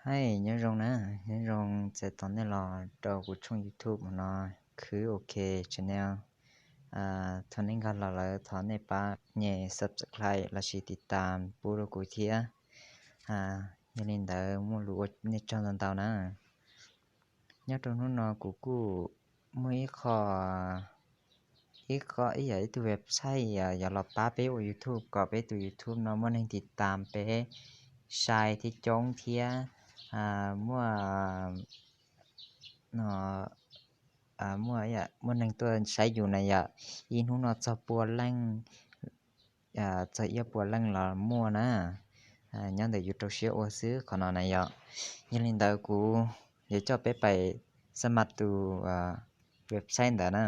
Hais nyob zoo na, nyob zoo txais tos nej los rau kuv tshooj YouTube no, Khwv Ok Channel. Thaum nej nkag los lawm thov nej pab nyem subscribe lossis tiv tam pub rau kuv thiab. Yog li ntawd muaj lus ua nej tsaug ntau ntau na. Nyob rau hnub no kuv kuj muaj ib qho, ib qho ib yam ib tug website yog los pab peb ua YouTube kom peb tus YouTube no muaj neeg tiv tam peb sai thiab coob thiab muaj no muaj muaj neeg tuaj saib yus na yom, ib hnub no txog pua leej, txog ib puas leej los muaj na. Nyob ntawm yus rau siab ua xwb qhov no na yom. Yog li ntawd kuv yuav coj peb pais xab mas tus website ntawd na.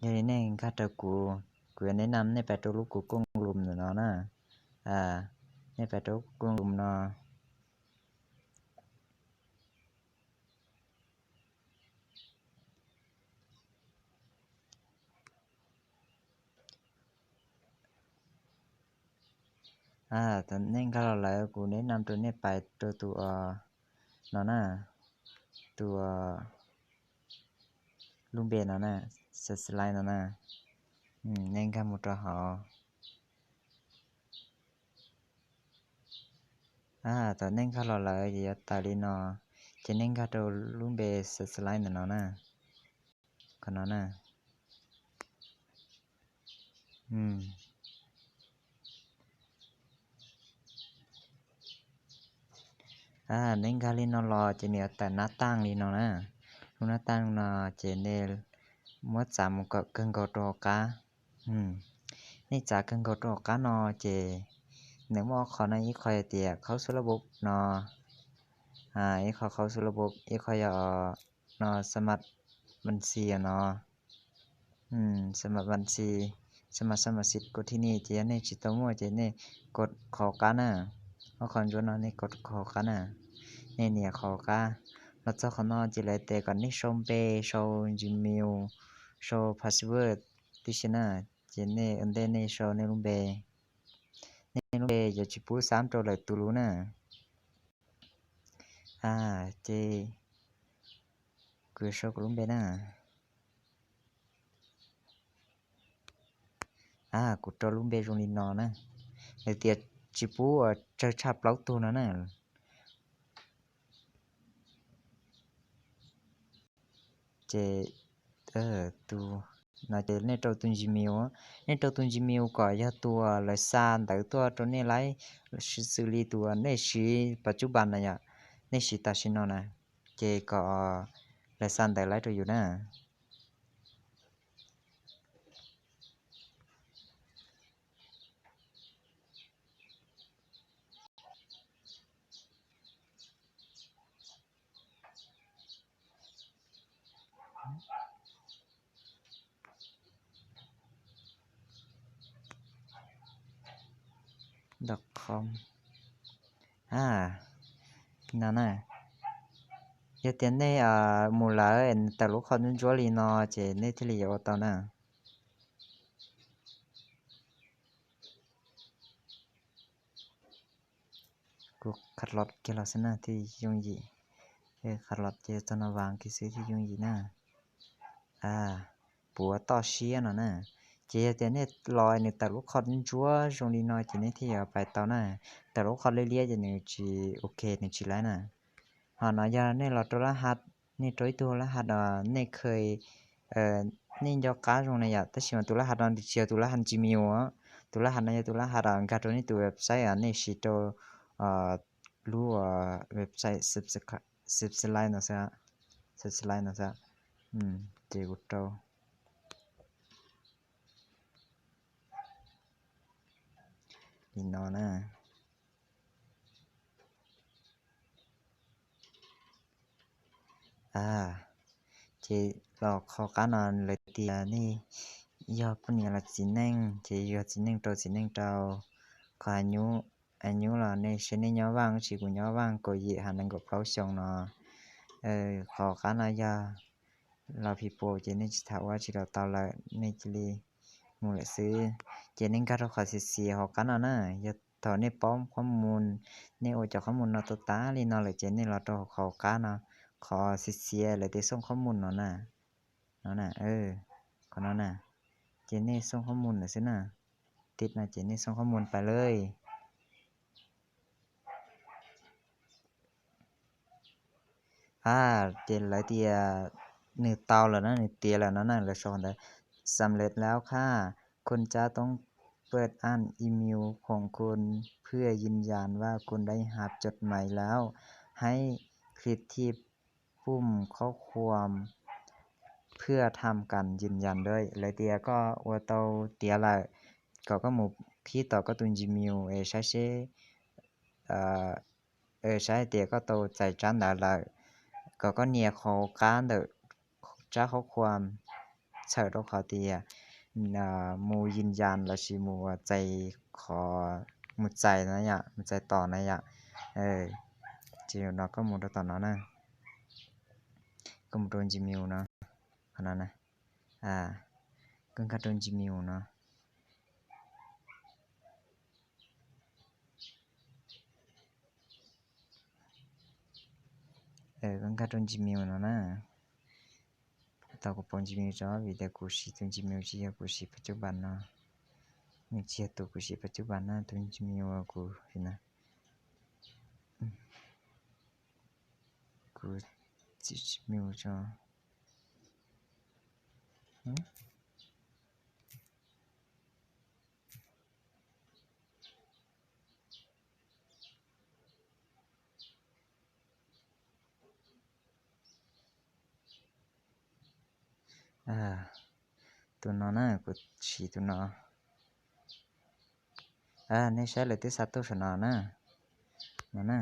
Yog li nej nkag rau kuv, kuv yuav neb nam nej pais rau lub kuv kooj lum ntawm no na. Nej pais rau lub kooj lum no. Thaum nej nkag los lawm kuv neb nam rau nej pais rau tus no na, tus lub npe no na, subscribe no na. Nej nkag mus rau hauv. Thaum nej nkag los lawm ces yuav tawm li no, ces nej nkag rau lub npe subscribe ntawm no na, qhov no na. Nej nkag li no los ces nws yuav tawm nab taaj li no na. Lub nab taaj no ces nej muab txav mus kom kawg nkaus rau hauv qab. Nej txav kawg nkaus rau hauv qab no ces nws muaj ob qho no, ib qho yog tias khaub xub lab npaum no, ib qho khaub xub lab npaum, ib qho yog no xab mas vas xis no, xab mas vas xis, xab mas xab mas xis kod thi ni ces yog nej tsis tau muaj ces nej kod qhov hauv qab na. Ob qho ntsuab no nej kod qhov hauv qab na. Nej nias qhov hauv qab los txog qhov no ces lawv tias kom nej sau npe, sau Gmail, sau password tib si na. Ces nej ua ntej nej sau nej lub npe. Nej lub npe yuav tsis pub xab rau lwm tus lub na. Ces kuv sau kuv lub npe na. Kuv rau lub npe zoo li no na. Lawv tias tsis pub tsawg tshaj plaub tug no na. Ces tus no ces nej rau tus Gmail, nej rau tus Gmail kom yog tus uas lawv xa ntawv tuaj rau nej laib, xws li tus uas nej siv pas cub pas na yom, nej siv tam sim no na, ces kom lawv xa ntawv laib rau yus na. Dot com. No na, yog tias nej mus lawm tawm lub qhov ntsuab ntsuab li no ces nej thiaj li yuav ua tau na. Kuv qhov los kiag los xwb na thiaj yooj yim. Qhov los ces txog no vas kiag xwb thiaj yooj yim na. Puav toj siab no na. Ces yog tias nej los nws tawm lub qhov ntsuab zoo li no ces nej thiaj yuav pais tau na. Tawm lub qhov liab liab ces nws tsis ok, nws tsis laib na. Ho no yog nej los rau lab ha, nej rau ib tug lab ha, nej kha, nej nco qab zoo na yom, tab sis mas tus lab ha no nws tsis yog tus lab ha Gmail, tus lab ha no yog tus lab ha nkag rau nej tus website nej siv rau lub website subscribe no xwb, subscribe no xwb. Ces kuv rau li no na. Ces los qhov qab no lawv tias nej yog poj niam los txiv neej, ces yog txiv neej rau txiv neej rau. Qhov añub los nej saib nej nyob vaj tsis, kuv nyob vaj kaum yim ha nees nkaum plaub xyoo no. Qhov qab no yog los people ces nej tsis tham ua tsis los tau lawm, nej cia li mus lawm xwb. Ces nej nkag rau qhov xiav xiav hauv qab no na, yog thaum nej paub qhob mus, nej ua cov qhob mus no tau tas li no lawm ces nej los rau qhov qab no, qhov xiav xiav lawv tias xooj qhob mus no na, no na, qhov no na, ces nej xooj qhob mus lawm xwb na, tiv no ces nej xooj qhob mus pais lawm. A, ces lawv tias nws tau lawm na, nws tiav lawm no na, lawv sau ntawd สำเร็จแล้วค่ะ คุณจะต้องเปิดอ่านอีเมลของคุณ เพื่อยืนยันว่าคุณได้รับจดหมายแล้ว ให้คลิกที่ปุ่มข้อความ เพื่อทำการยืนยันด้วย lawv tias koj ua tau tiav lawm, kom koj mus khib tom koj tus Gmail es saib seb, saib hais tias koj tau txais tsab ntawd lawm, kom koj nias qhov qab ntawm tsab qhob khuam txhawm rau qhov tias mus yis yas lossis mus txais qhov, mus txais na yom, mus txais tos na yom. Ces no koj mus rau tom no na, koj mus rau Gmail no, qhov no na, koj nkag rau Gmail no. Koj nkag rau Gmail no na. Tau kuv pauv Gmail tso vim tias kuv siv tus Gmail tsis yog kuv siv ปัจจุบัน no. Nws tsis yog tus kuv siv ปัจจุบัน na, tus Gmail uas kuv siv na. Kuv txiav Gmail tso. Tus no na, kuv siv tus no. Nej saib lawv twb xa tuaj saum no na. No na.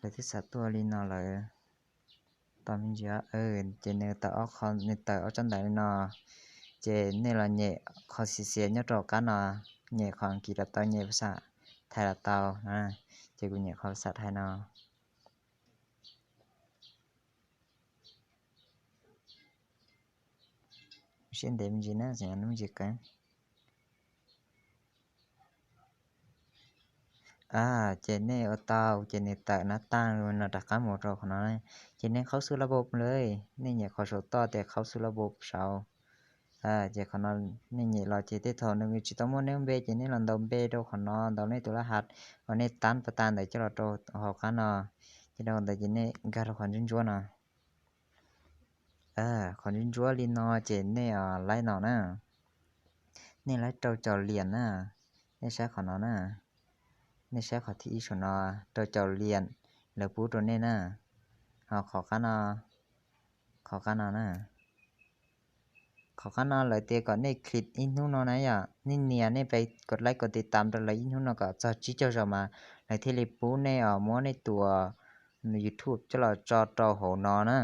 Lawv twb xa tuaj li no lawm. Tos me ntsis, ces nws tawm ob qho, nws tawm ob tsab ntawv li no. Ces nej los nyem qhov xiav xiav nyob rau qab no, nyem qhov Askiv los tau, nyem phas xas Thaib los tau. Ces kuv nyem qhov phas xas Thaib no. Siab ntev me ntsis na, txam nyam no me ntsis qeeb. Ces nej ua tau ces nws tawm nab tag no rov qab mus rau qhov no, ces nej khaub xub lab npaum lawm, nej nyem qhov saum toj tias khaub xub lab npaum saud. Ces qhov no nej nyem los ces tej thaum nws tsis tau muaj nej lub npe ces nej los ntaus npe rau qhov no, ntaus nej tus laj hav uas nej tab pas tas ntawd coj los rau hauv qab no. Ces rau ntawd ces nej nkag rau qhov ntsuab ntsuab no. Qhov ntsuab ntsuab li no ces nej laib no na. Nej laib rau caum liam na. Nej saib qhov no na. Nej saib qhov thib ib saum no, rau caum liam lawv pub rau nej na. Ho qhov qab no, qhov qab no na. Qhov qab no lawv tias kom nej click ib hnub no na yom, nej nias nej pab kom like kom tiv tam rau lawv ib hnub no kom txog tsib caug zaus mas lawv thiaj li pub nej os muab nej tus YouTube coj los tso rau hauv no na,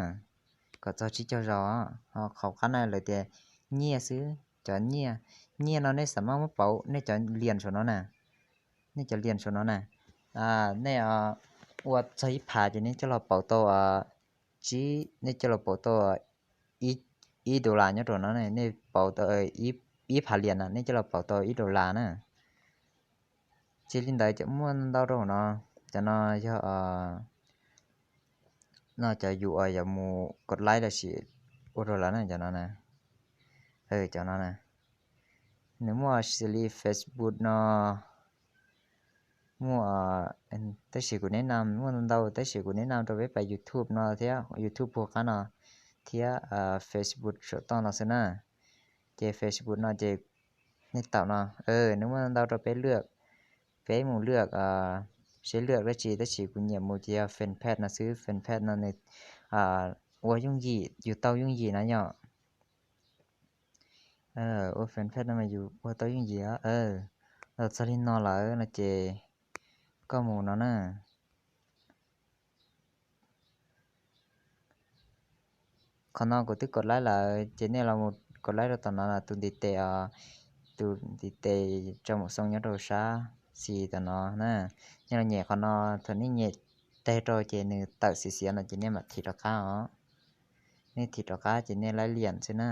kom txog tsib caug zaus. Ho qhov qab no lawv tias nyiaj xwb, cov nyiaj, nyiaj no nej xam maj muab pauv nej cov liam saum no na, nej cov liam saum no na. Nej ua txog ib phav ces nej coj los pauv tau tsib, nej coj los pauv tau ib dollar nyob rau no, nej pauv tau ib phav liam na, nej coj los pauv tau ib dollar na. Ces li ntawd ces muaj ntau rau hauv no. Cov no yog no cov yus uas yuav mus kom like los sis ua rau lawv na, cov no na. Cov no na, nws muaj xws li Facebook no, muaj, tab sis kuv neb na, muaj ntau ntau, tab sis kuv neb na rau peb pab YouTube no thiab, YouTube puag qab no thiab Facebook saum toj no xwb na. Ces Facebook no ces nej taum no, nws muaj ntau rau peb lwaj, peb mus lwaj seb lwaj dab tsi, tab sis kuv nyiam mus ces yog fanpage no xwb, fanpage no nws ua yooj yim, yus tau yooj yim na yom. Ua fanpage no mas yus ua tau yooj yim. Los txog li no lawm no ces koj mus no na. Qhov no kuv twb kom like lawm ces nej los mus kom like rau tom no, tus ntiv tes os, tus ntiv tes tso mus xoo nyob rau sab xis tom no na. Nej los nyem qhov no, thaum nej nyem tag rau ces nws tawm xiav xiav no ces nej mam thim rov qab os. Nej thim rov qab ces nej laib liam xwb na.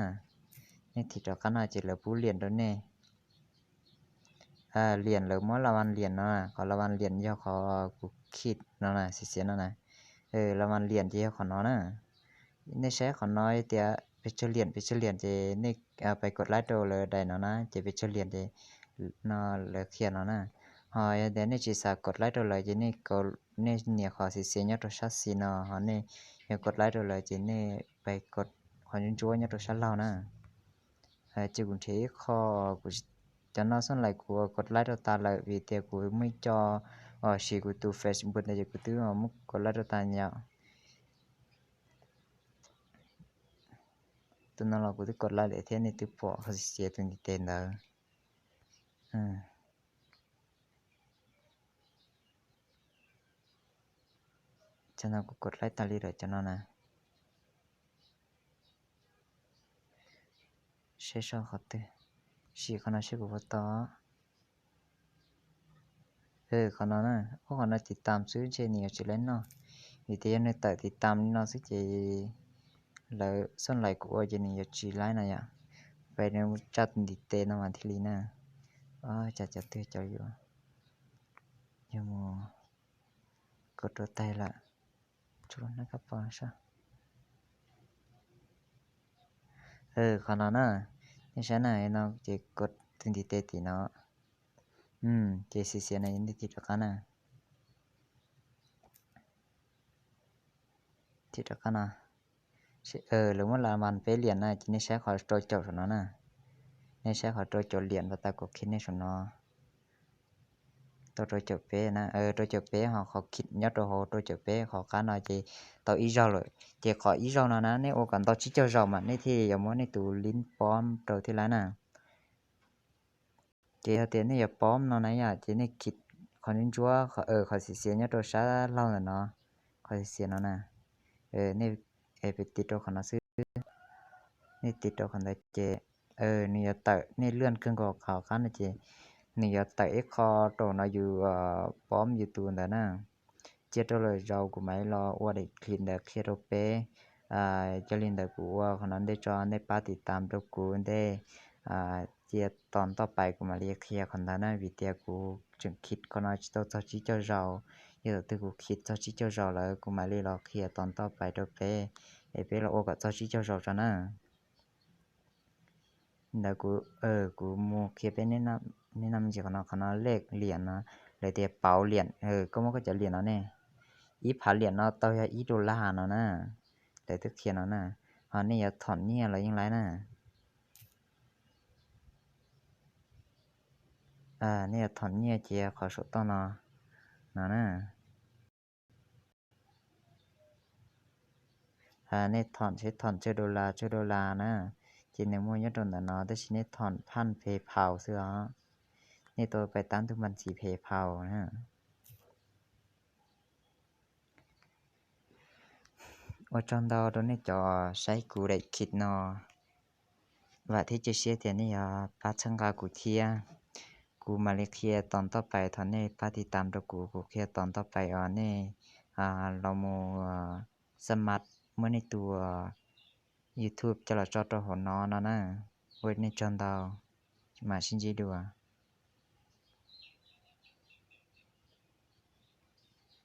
Nej thim rov qab no ces lawv pub liam rau nej. Liam lawv muab la vas liam no, qhov la vas liam yog qhov kuv khij no na, xiv xiav no na. La vas liam ces yog qhov no na. Nej saib qhov no tias pes tsawg liam, pes tsawg liam ces nej pais kos laib rau lawv daim no na, ces pes tsawg liam ces no lawv qhia no na. Ho yog tias nej tsis xav kos laib rau lawv ces nej, nej nias qhov xiv xiav nyob rau sab xis no, ho nej yog kos laib rau lawv ces nej pais kos qhov ntsuab ntsuab nyob rau sab laug na. Ces kuv nrhiav ib qho, kuv, cov no xoj lais kuv kos laib rau tas lawm vim tias kuv muaj ib co uas siv kuv tus Facebook ntawd ces kuv twb muab kos laib rau tas yom. Tus no los kuv twb kos laib lawm thiab, nej twb pom qhov xiv xiav tus ntiv tes ntawd. Cov no kuv kos laib tas li lawm cov no na. Saib seb qhov twg, sim qhov no seb kuv puas tau. Qhov no na, ub qhov no tiv tam xwb ntshe nws yuav tsis laib noj, vim tias yog nws tawm tiv tam li no xwb ces lawv xoj lais kuv ua ces nws yuav tsis laib no yom. Peb nws tsa tus ntiv tes no mas thiaj li na. Cas cov twg cov yuav, yog mus kos rau taig lawm. Tsuas hnab kab pos sab. Qhov no na, nej saib na, no ces kos tus ntiv tes tim no, ces xiv xiav na, nej thim rov qab na. Thim rov qab no, lawv muab la vas peb liam na, ces nej saib qhov rau caum saum no na. Nej saib qhov rau caum liam pas tas kuv qhia nej saum no. Tau rau caum peb na, rau caum peb ho qhov khij nyob rau hauv rau caum peb qhov qab no ces tau ib zaug lawm. Ces qhov ib zaug no na nej ua kom ntau tsib caug zaus mas nej thiaj yuav muab nej tus lib pob rau thiaj laib na. Ces yog tias nej yuav pob no na yom, ces nej khij qhov ntsuab ntsuab, qhov xiv xiav nyob rau sab laug ntawm no, qhov xiv xiav no na. Nej pem tiv rau qhov no xwb. Nej tiv rau qhov ntawd ces nws yuav tawm, nej lwaj kawg nkaus qhov qab no ces nws yuav tawm ib qho rau no yus pob yus tus ntawd na. Cia rau lwm zaus kuv mam li los ua daim clip ntawd qhia rau peb. Yog li ntawd kuv ua qhov no ntej tso, nej pab tiv tam rau kuv ntej, cia tos ntoj pais kuv mam li qhia qhov ntawd na, vim tias kuv tseem khij qhov no tsis tau txog tsib caug zaus. Yog thaum twg kuv khij txog tsib caug zaus lawm kuv mam li los qhia tos ntoj pais rau peb, es peb los ua kom txog tsib caug zaus tso na. Ntawd kuv, kuv mus qhia peb, nej noj me ntsis qhov no, qhov no lej liam no, lawv tias pauv liam, koj muab koj cov liam no ne, ib phav liam no tau yog ib dollar no na, lawv twb qhia no na, ho nej yuav thom nyiaj los yeej laib na. Nej yuav thom nyiaj ces qhov saum toj no, no na. Nej thom seb thom tsawg dollar, tsawg dollar na, ces nws muaj nyob rau ntawm no, tab sis nej thom phaj PayPal xwb os. Nej tau pais tab ntug npas ntxiv PayPal na. Ua tsaug ntau rau nej cov saib kuv daim clip no. Vam thiab cia siab tias nej yuav pab txhawb nqa kuv thiab. Kuv mam li qhia tos ntoj pais, thov nej pab tiv tam rau kuv, kuv qhia tos ntoj pais os. Nej los mus xa mas muab nej tus YouTube coj los tso rau hauv no no na. Ua nej tsaug ntau, mam sib ntsib dua.